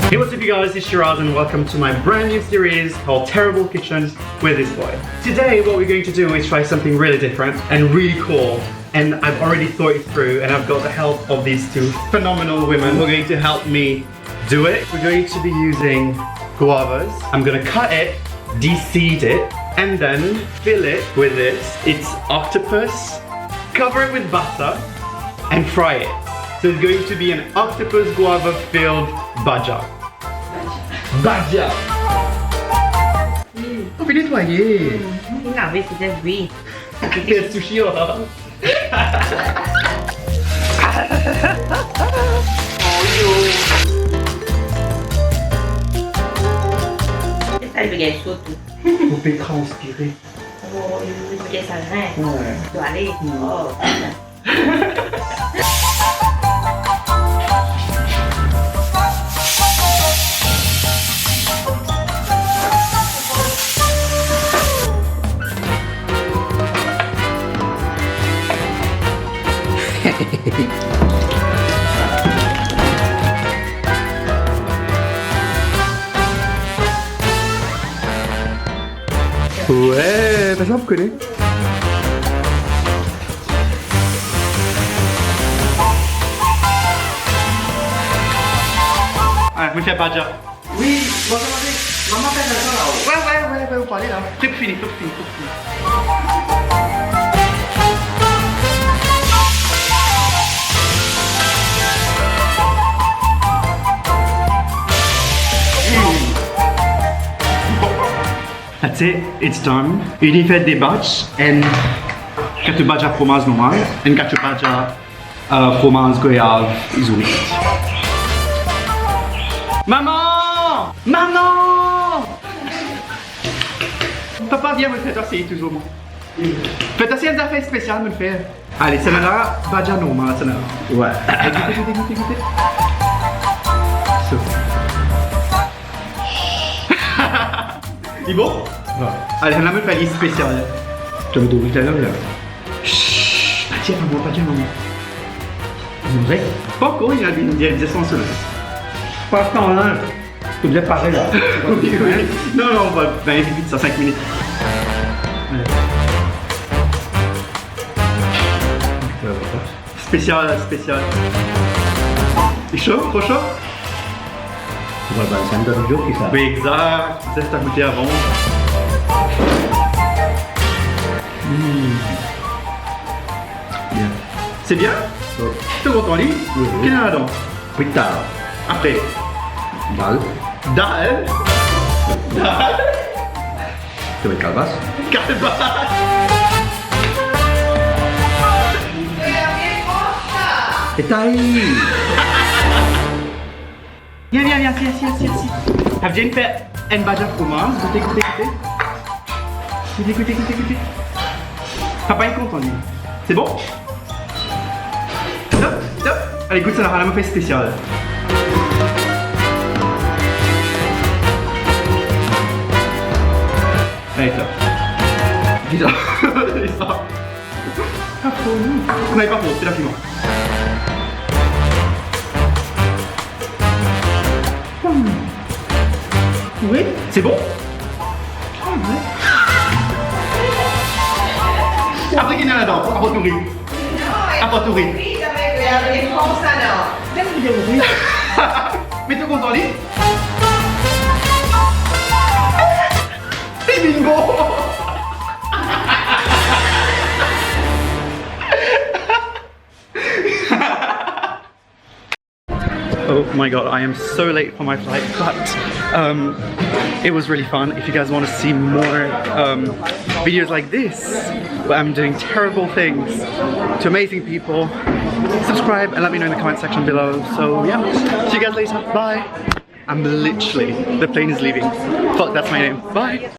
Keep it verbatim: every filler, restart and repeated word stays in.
Hey, what's up, you guys? It's Shiraz, and welcome to my brand new series called Terrible Kitchens with this boy. Today, what we're going to do is try something really different and really cool. And I've already thought it through, and I've got the help of these two phenomenal women who are going to help me do it. We're going to be using guavas. I'm gonna cut it, de-seed it, and then fill it with this. It's octopus. Cover it with butter and fry it. So it's going to be an octopus guava filled badja. Badja. Mm. Ou finn netwaye. Mm. Inn lave, se wi. Fer sushi, oh. Sa, li pe gagn so tou. Ou pe transpire. Oh, li, li pe gagn sagrin. Wi. Dwa ale. Mm. Oh. Wi, personn pa kone. Ale, mo fer badja. Wi, bon, bon, bon. Mama fer sa la. Wi, wi, wi, wi, ou pale la. Fek fini, fek fini, fek fini. That's it, it's done. Li fer de badj, enn kato badja fromaz normal, enn kato badja, euh, fromaz goyav, zourit. Mama! Mama! Papa, vinn, mo fer twa sey touzour, mwa. Fer twa sey enn zafer spesial, mo fer. Ale, sannla, badja normal, sannla. Wi. Gete, gete, gete, gete. So. Li bon? Wi. Ale, sannla, mo fer li spesial. To met ou la, la. Shh, pa dir mama, pa dir mama. Wi. Pankor, li ena bien, bien, bien sans. Pa tan, hein. Ou bien pare la. Wi, wi. Non, non, on va, ben, vit, vit, sa, sink minit. Ale. Spesial, spesial. Li so, tro so? Ou va bann sa dan lio ki sa. Wi, exakt. Zis a goute avan. Mm. Bien. Se bien? Wi. To kontan li? Wi, wi. Ki ena ladan? Pita. Apre? Dal. Dal? Dal? To met kalbas? Kalbas! E tayi! Vien, vien, vien, si, si, si, si. Sa vinn fer enn badja fromaz. Goute, goute, goute. Goute, goute, goute, goute. Papa, li kontan, li. Se bon? Top, top. Ale, gout sa la, la mo fer spesial. Ale, top. Bizar. Bizar. Pa tro, non. Non, li pa tro, se la piman. Hmm. Wi. Se bon? Ah, wi. Apre, ki ena ladan? Apre touri. Apre touri. Wi, avek, avek Frans, la, non? Met to kontan li. Li vinn bon. Oh my God, I am so late for my flight, but, um, it was really fun. If you guys wanna see more, um, videos like this, where I'm doing terrible things to amazing people, subscribe and let me know in the comment section below. So yeah, see you guys later. Bye. I'm literally, the plane is leaving. Fuck, that's my name. Bye.